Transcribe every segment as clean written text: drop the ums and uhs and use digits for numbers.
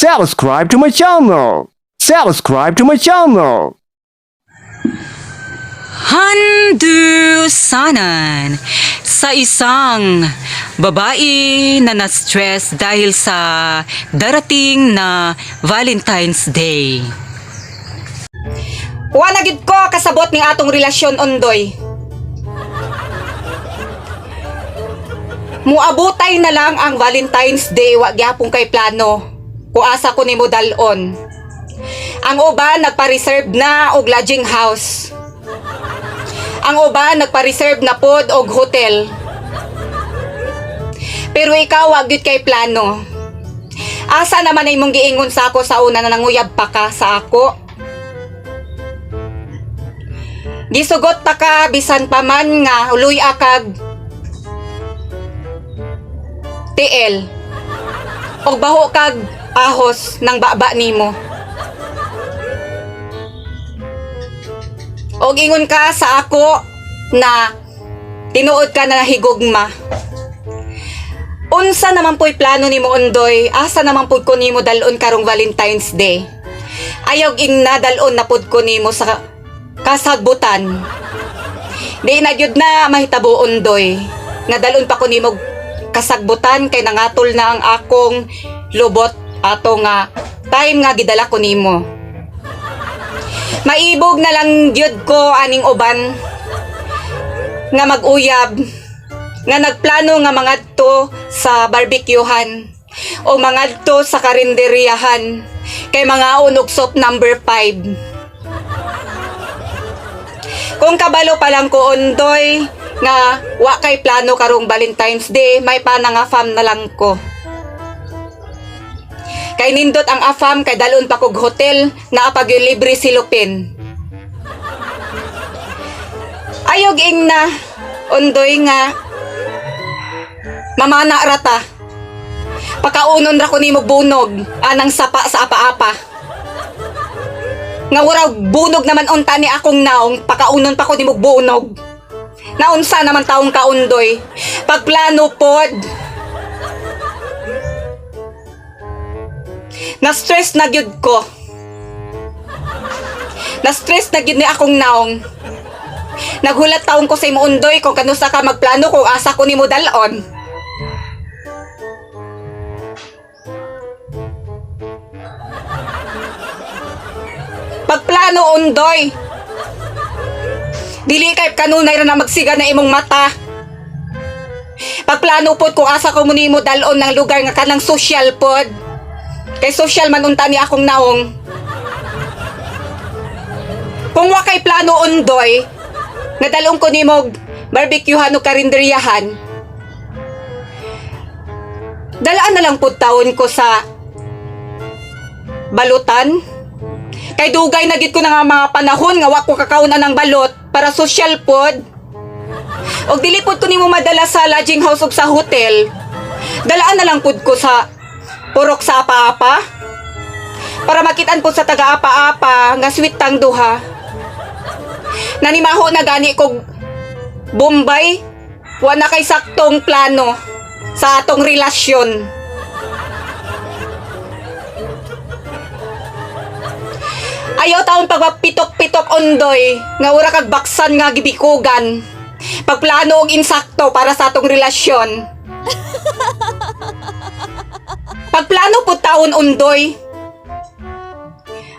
Subscribe to my channel. Subscribe to my channel. Handusanan sa isang babae na na-stress dahil sa darating na Valentine's Day. Wa na gid ko kasabot ning atong relasyon, Ondoy. Muabutay na lang ang Valentine's Day, wa gyapon kay plano. Kung asa ko nimo dal-on. Ang uban nagpa-reserve na og lodging house. Ang uban nagpa-reserve na pod og hotel. Pero ikaw, wa gyud kay plano. Asa naman ay imong giingon sa ako sa una na nanguyab pa ka sa ako? Gisugot ta ka bisan pa man nga uloy akag TL og baho kag ahos ng baba nimo. Og ingon ka sa ako na tinuod ka na higugma. Unsa naman po'y plano nimo, Ondoy? Asa naman pud ko nimo dalon karong Valentine's Day? Ayaw ing nadalon na pud ko nimo sa kasagbutan. Di na gyud na mahitabo, Ondoy. Nga dalon pa ko nimo kasagbutan kay nangatol na ang akong lubot ato nga time nga gidala ko nimo. Maibog na lang gyud ko aning uban nga mag-uyab nga nagplano nga mangadto sa barbecuehan o mangadto sa karinderiyahan kay mga og soup number 5. Kung kabalo pa lang ko, Ondoy, nga wa kay plano karong Valentine's Day, may pana nga fam na lang ko. Kay nindot ang afam kay dalon pa kog hotel na apag yung libre silupin. Ayog ing na, Ondoy, nga mamana rata. Pakaunon ra ko nimo bunog anang sapa sa apa-apa. Nga wala bunog naman unta ni akong naong, pakaunon pa ko nimo bunog. Naunsa naman taong kaundoy. Pagplano pod. Na-stress na gyud ko. Na-stress na gyud ni akong naong. Naghulat taong ko sa imo, Undoy, kung kanusa ka magplano kung asa ko nimo dalon. Pagplano, Undoy. Dili kay kanunay ra na magsiga na imong mata. Pagplano pod kung asa ko nimo dalon ng lugar nga kanang social pod. Kay social man unta ni akong naong. Kung wa kay plano, Undoy, nga dalon ko nimo barbecuehan o karinderyahan, dalaan na lang pud taon ko sa balutan. Kay dugay na gid ko na nga mga panahon nga wa ko kakauna ng balot para social pod. Og dili pod ko nimo madala sa lodging house ug sa hotel. Dalaan na lang pod ko sa purok sa apa-apa. Para makitaan po sa taga apa-apa nga sweet tang duha. Nanimaho na gani kog Bombay, wa na kay saktong plano sa atong relasyon. Ayaw taon pagpapitok-pitok, Ondoy, nga ura kag baksan nga gibikugan. Pagplano og insakto para sa atong relasyon. Pagplano pud taon, Ondoy.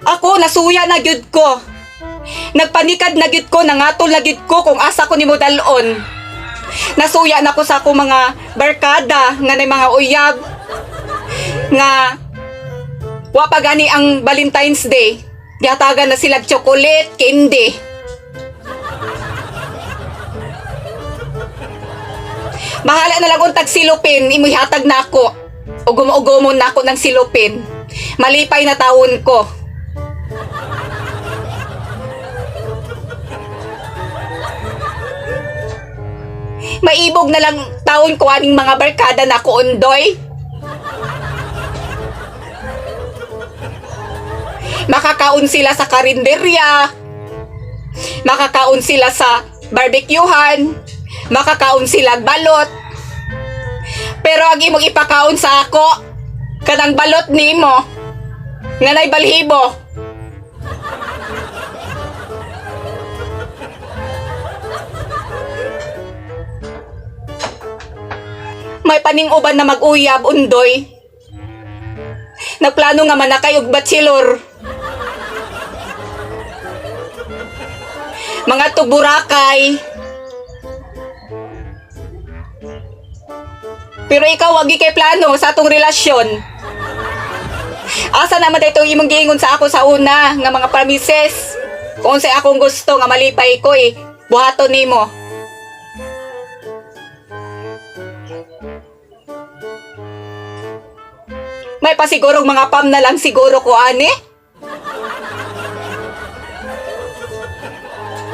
Ako, nasuya na gyud ko. Nagpanikad na gyud ko, nangatol na gyud ko kung asa ko nimo dalon. Nasuya na ko sa akong mga barkada nga nay mga uyab nga wa pa gani ang Valentine's Day. Gihatagan na sila chocolate, candy. Bahala na lang untag silupin, imuhatag na ako. Ugum-ugumon na ako ng silupin. Malipay na taon ko. Maibog na lang taon ko aning mga barkada na ako, Ondoy. Makakaon sila sa karinderya. Makakaon sila sa barbecuehan. Makakaon sila balot. Pero ang imong ipakaon sa ako, kanang balot nimo. Nga nay balhibo. May paning-uban na mag-uyab, undoy. Nagplano nga manakay og bachelor. Mga tuburakay. Pero ikaw wagi kay plano sa atong relasyon. Asa naman dayto imong giingon sa ako sa una nga mga promises. Kung unsay akong gusto nga malipay ko eh, buhaton nimo. May pasigurong mga pam na lang siguro ko ani.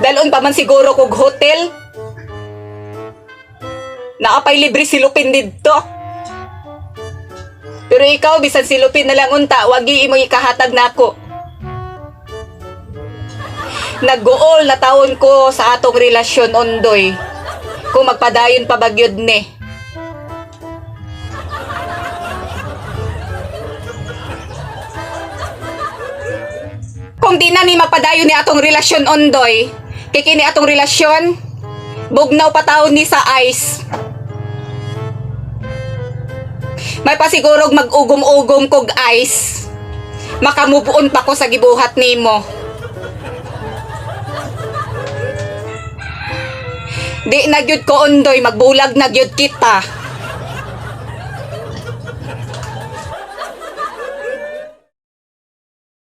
Dalon pa man siguro kog hotel. Naapay libre silupin didto. Pero ikaw bisan silupin na lang unta, wagi imong ikahatag nako. Nagguol na taon ko sa atong relasyon ondoy. Kung magpadayon pa bagyod ni. Kung di na ni mapadayon ni atong relasyon ondoy, kay kini atong relasyon, bugnaw pa taon ni sa ice. May pasigurog mag-ugom-ugom kog ice. Makamubuon pa ko sa gibuhat nimo. Di na gyud ko ondoy, magbulag na gyud kita.